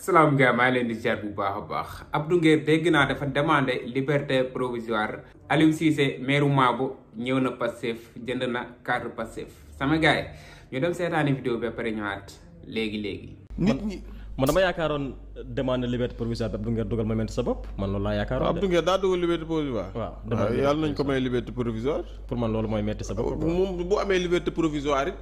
salaam gars maa leen di ziar bu baax a baax Abdou Nguer dégg naa dafa demandé liberté provisoire Aliou Cissé maire Mabo ñëw na Pastef jënd na carte Pastef sama gars yi ñu dem seetaani vidéo bi pare ñëwaat léegi. nit ñi man dama yaakaaroon demande liberté provisoire bi Abdou Nguer dugal ma sa bopp man loolu laa yaakaaroon. Abdou Nguer daa dugal liberté provisoire. waaw yàlla nañ ko may liberté provisoire. pour man loolu mooy metti sa bopp. moom bu amee liberté provisoire it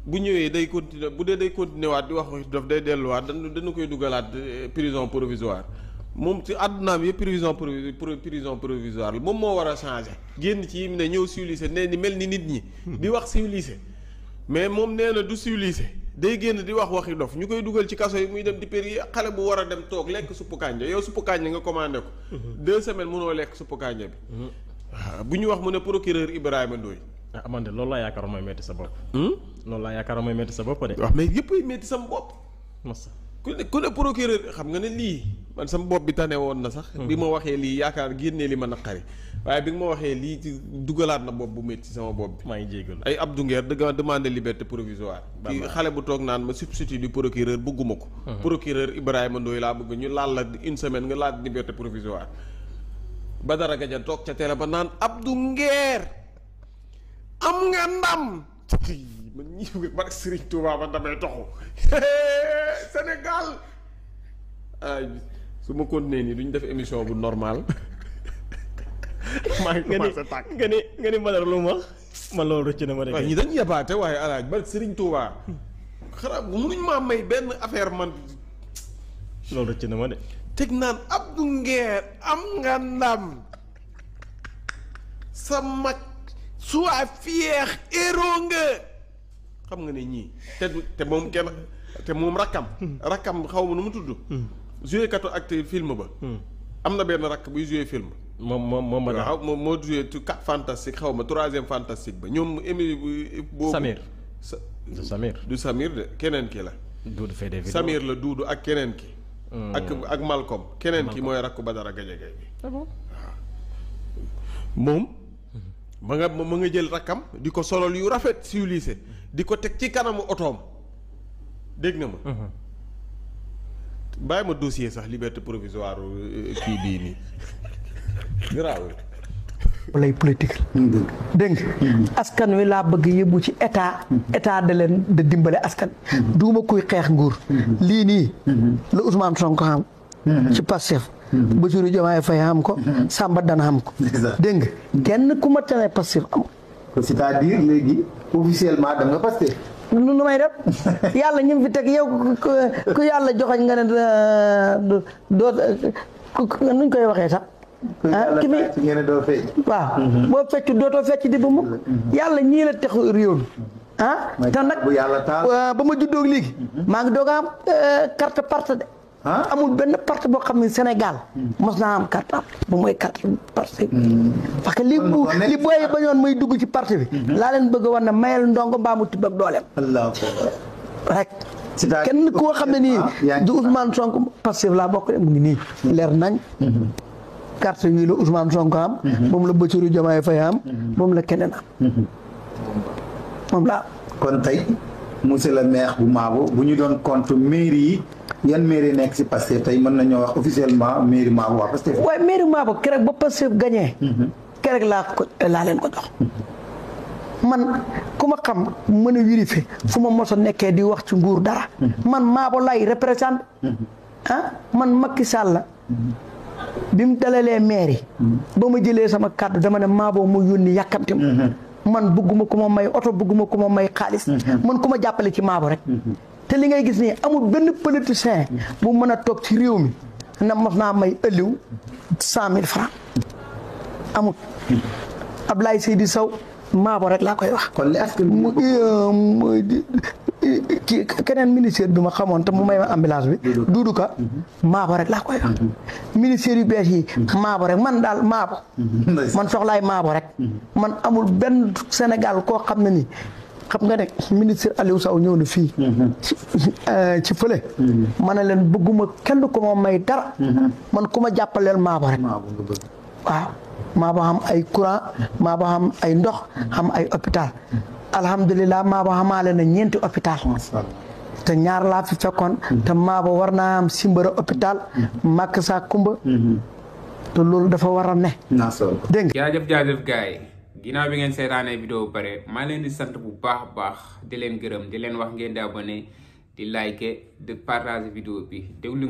bu ñëwee day continuer bu dee day continuer waat di wax daf day delluwaat dañu koy dugalaat prison provisoire moom ci àddunaam yëpp prison provisoire la moom moo war a changer. génn ci yi mu ne ñëw civilisé nee ni mel ni nit ñi. di wax civilisé mais moom nee na du civilisé day génn di wax waxi dof ñu koy dugal ci kaso yi muy dem di péri xale bu war a dem toog lekk suppu kànja yow suppu kànja nga commandé ko. 2 semaines mënoo lekk suppu kànja bi. waaw bu ñu wax mu ne procureur Ibrahima Ndoye. ah man de loolu laa yaakaaroon mooy metti sa bopp. loolu laa yaakaaroon mooy metti sa bopp de. waaw mais yëpp ay metti sama bopp. masa ku ne procureur xam nga ne lii man sama bopp bi tane woon na sax. bi ma waxee lii yaakaar génnee li ma naqari waaye bi nga ma waxee lii ci dugalaat na bopp bu metti sama bopp bi. maa ngi jégalu ay Abdou Nguer dëgg demandé liberté provisoire. ci xale bu toog naan ma substitut du procureur bëgguma ko. procureur Ibrahima Ndoye laa bëgg ñu laal la 1 semaine nga laal liberté provisoire. Badara Gadia toog ca télé ba naan Abdou Nguer am nga ndam man ñii barke Serigne Touba ba damay toxu Sénégal ay su ma continuer nii duñ def émission bu normal maa ngi commencé tàkk nga ni Badara lu mu wax man loolu rëcc na ma de. waaye ñi dañ yabaate waaye alaaj barke Serigne Touba xanaa mënuñ maa may benn affaire man loolu rëcc na ma de. teg naan Abdou Nguer am nga ndam sa mag sois fier héros nga xam nga ne ñii te moom kenn te moom rakkam xaw ma nu mu tudd joué katu acteur film ba am na benn rakk buy joué film moom ma waaw moom moo joué 4 fantastique xaw ma 3e fantastique ba ñoom émi boobu Samir du Samir de keneen ki la Doudou fait des vidéos Samir la Doudou ak keneen ki ak Malcolm keneen ki mooy rakku Badara Gadia bi waaw moom ma nga jël rakkam di ko solol yu rafet civilisé di ko teg ci kanamu otoom dégg na ma bàyyi ma dossier sax liberté provisoire kii bii nii garaawul lay politique dégg nga askan wi laa bëgg yóbbu ci état da leen da dimbale askan duuma kuy xeex nguur lii nii la Ousmane Sonko xam ci Pastef Bassirou Diomaye Faye xam ko Samba Dana xam ko dégg nga kenn ku ma tane Pastef am c'est-à-dire léegi officiellement da nga Pastef nu may def yàlla ñu fi teg yow ku yàlla joxañ nga ne doo nuñ koy waxee sax ki mi waaw boo fecc dootoo fecc di ba mukk yàlla ñii la texu réew mi te nag ba ma juddoo léegi maa ngi doog a am carte parte de amul benn parte boo xam ne Sénégal mos naa am carte bu mooy carte parte parce que li booy bañoon may dugg ci parti bi laa leen bëgg a war na mayal ndongo mbaa mu tibb ak dooleem rek kenn koo xam ne nii du Ousmane Sonko Pastef laa bokk de mu ngi nii leer nañ carte yi la Ousmane Sonko am moom la Bassirou Diomaye Faye am moom la keneen am moom la kon tey monsieur le maire bu Mabo bu ñu doon compte mairie yi yan mairie nekk si Pastef tey mën nañoo wax officiellement mairie Mabo waa Pastef waaye mairie Mabo keroog ba Pastef gagné keroog laa leen ko jox man ku ma xam mën a vérifier fu ma mos a nekkee di wax ci nguur dara man Mabo lay représenté man Macky Sall la bi mu dalalee maire yi ba ma jëlee sama kàddu dama ne Mabo mu yónni yàkkamti man bëgguma ku ma may oto bëgguma ku ma may xaalis man ku ma jàppale ci Mabo rek te li ngay gis nii amul benn politicien bu mën a toog ci réew mi na mos naa may ëlliw 100 000 francs amul Ablaye Seydi Sow Mabo rek laa koy wax kon li askan ci keneen ministère bi ma xamoon te mu may ma ambulance bi Doudou Ka Mabo rek laa koy wax ministère yu bees yi Mabo rek man daal Mabo man soxlaay Mabo rek man amul benn Sénégal koo xam ne nii xam nga ne ministre Aliou Sow ñëw na fii ci fële ma ne leen bëgguma kenn ku ma may dara man ku ma jàppaleel Mabo rek waaw Mabo xam ay courant Mabo xam ay ndox xam ay hôpital alhamdulilah Mabo xamaale na 4 hôpital te ñaar laa fi fekkoon te Maabo war naa am Simbara hôpital màkk saa kumba te loolu dafa war a ne dégg nga jaajëf gars yi ginnaaw bi ngeen seetaanee vidéo bu pare maa leen di sant bu baax a baax di leen gërëm di leen wax ngeen di abonné di liker di partager vidéo bi déglu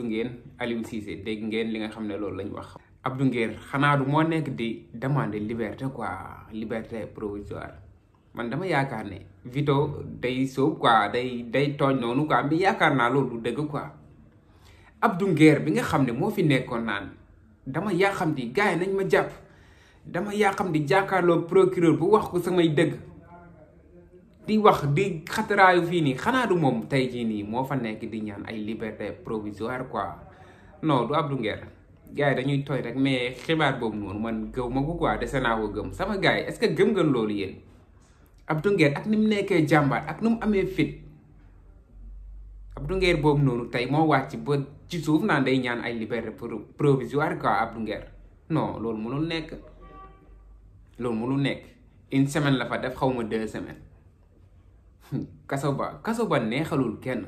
ngeen Aliou Ceesay dégg ngeen li nga xam ne loolu lañ wax Abdou Nguer xanaa du moo nekk di demander liberté quoi liberté provisoire man dama yaakaar ne Vito day soob quoi day tooñ noonu quoi mais yaakaar naa loolu du dëgg quoi Abdou Nguer bi nga xam ne moo fi nekkoon naan dama yaa xam di gars yi nañ ma jàpp dama yaa xam di jàkkaarloo procureur bu wax ko samay dëgg di wax di xataraayu fii nii xanaa du moom tey jii nii moo fa nekk di ñaan ay liberté provisoire quoi non du Abdou Nguer gars yi dañuy tooy rek mais xibaar boobu noonu man gëw ma ko quoi dese naa ko gëm sama gars yi est-ce que gëm ngeen loolu yéen Abdou Nguer ak ni mu nekkee jàmbaar ak ni mu amee fit Abdou Nguer boobu noonu tey moo wàcc ba ci suuf naan day ñaan ay liberté provisoire quoi Abdou Nguer non loolu mënul nekk une semaine la fa def xaw ma 2 semaines kaso ba neexalul kenn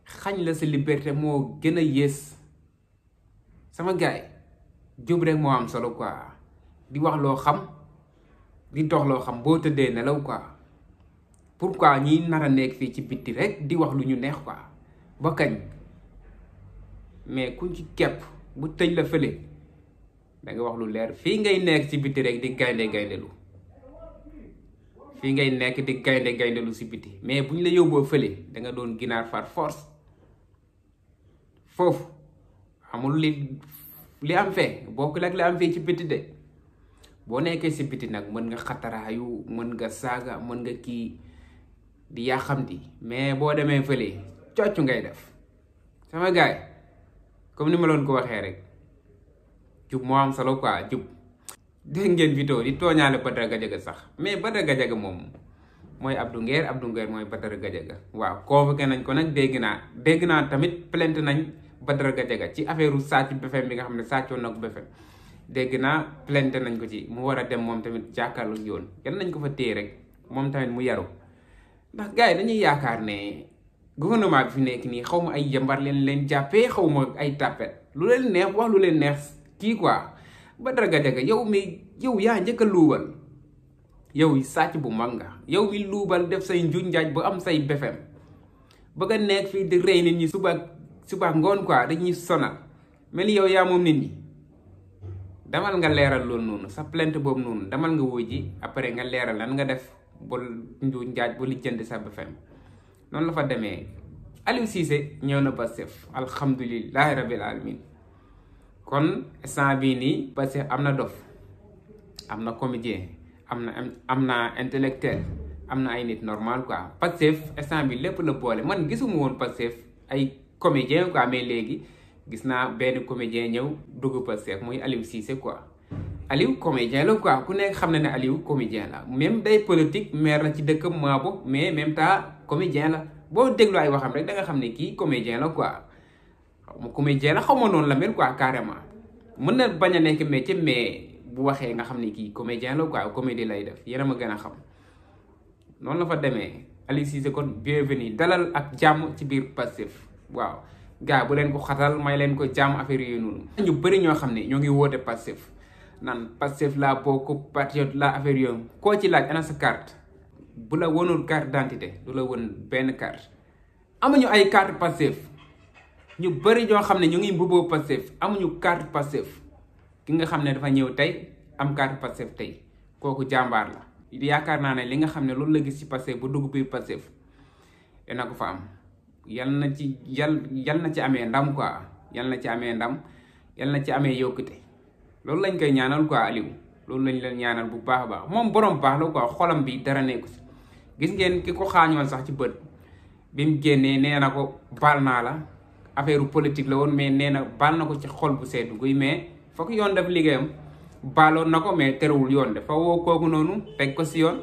xañ la sa liberté moo gën a yées sama gaay jub rek moo am solo quoi di wax loo xam di dox loo xam boo tëddee nelaw quoi pourquoi ñi nar a nekk fii ci bitti rek di wax lu ñu neex quoi ba kañ mais kuñ ci kepp bu tëj la fële da nga wax lu leer fii ngay nekk ci bitti rek di gayndelu fii ngay nekk di gayndelu ci bitti mais buñ la yóbboo fële da nga doon ginaar far force foofu amul li am fee bokkul ak li am fee ci bitti de boo nekkee ci bitti nag mën nga xataraayu mën nga saaga mën nga kii di yaa xam di mais boo demee fële cocc ngay def sama gaay comme ni ma loon ko waxee rek jub moo am solo quoi jub dégg ngeen vidéo di tooñaale Badara Gadiaga sax mais Badara Gadiaga moom mooy Abdou Nguer mooy Badara Gadiaga waaw convoqué nañ ko nag dégg naa tamit plainte nañ Badara Gadiaga ci affaire sàcc BFM bi nga xam ne sàccoon na ko BFM dégg naa plainte nañ ko ci mu war a dem moom tamit jàkkaarlu yoon yan nañ ko fa téye rek moom tamit mu yaru ndax gars yi dañuy yaakaar ne gouvernement bi fi nekk nii xaw ma ay yambar leen jàppee xaw ma ay tàppet lu leen neex wax lu leen neex kii quoi Badara Gadiaga yow yaa njëkk a luubal yow sàcc bu mag nga yow mi luubal def say njuñ njaaj ba am say BFM bëgg a nekk fii di rey nit ñi suba ngoon quoi dañuy sonal mel ni yow yaa moom nit ñi damal nga leeral loolu noonu sa plainte boobu noonu damal nga wuy ji après nga leeral lan nga def ba njuñ njaaj ba lijjanti sa BFM noonu la fa demee Aliou Ceesay ñëw na Pastef alhamdulilahi rabil alamin kon instant bii nii Pastef am na dof am na comédien am na intellectuel am na ay nit normal quoi Pastef instant bi lépp la boole man gisuma woon Pastef ay comédien quoi mais léegi gis naa benn comédien ñëw dugg Pastef muy Aliou Ceesay quoi Aliou comédien la quoi ku nekk xam na ne Aliou comédien la même day politique maire la ci dëkkam Maabo mais même temps comédien la boo déglu ay waxam rek da nga xam ne kii comédien la quoi xaw ma comédien la xaw ma noonu la mel quoi carrément mën na bañ a nekk métier mais bu waxee nga xam ne kii comédien la quoi comédie lay def yéen a ma gën a xam noonu la fa demee Aliou Ceesay kon bienvenue dalal ak jàmm ci biir Pastef waaw gars bu leen ko xatal may leen ko jàmm affaire yooyu noonu ñu bëri ñoo xam ne ñoo ngi woote Pastef naan Pastef laa bokk patriote la affaire yooyu koo ci laaj ana sa carte bu la wonul carte d'identité du la won benn carte amuñu ay carte Pastef ñu bëri ñoo xam ne ñu ngi mbubboo Pastef amuñu carte Pastef ki nga xam ne dafa ñëw tey am carte Pastef tey kooku jàmbaar la yaakaar naa ne li nga xam ne loolu la gis ci Pastef bu dugg biir Pastef dina ko fa am yal na ci amee ndam quoi yal na ci amee ndam yal na ci amee yokkute loolu lañ koy ñaanal quoi Aliou loolu lañ leen ñaanal bu baax a baax moom borom baax la quoi xolam bi dara nekku si gis ngeen ki ko xaañoon sax ci bët bi mu génnee nee na ko baal naa la affaire politique la woon mais nee na baal na ko ci xol bu seddu guy mais fokk yoon def liggéeyam baaloon na ko mais terewul yoon dafa woo kooku noonu teg ko si yoon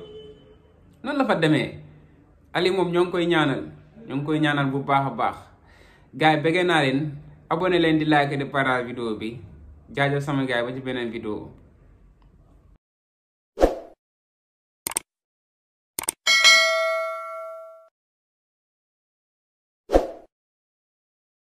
noonu la fa demee Aliou moom ñoo ngi koy ñaanal bu baax a baax gars yi bëggee naa leen abonné leen di like di partage vidéo bi jaajëf sama gars yi ba ci beneen vidéo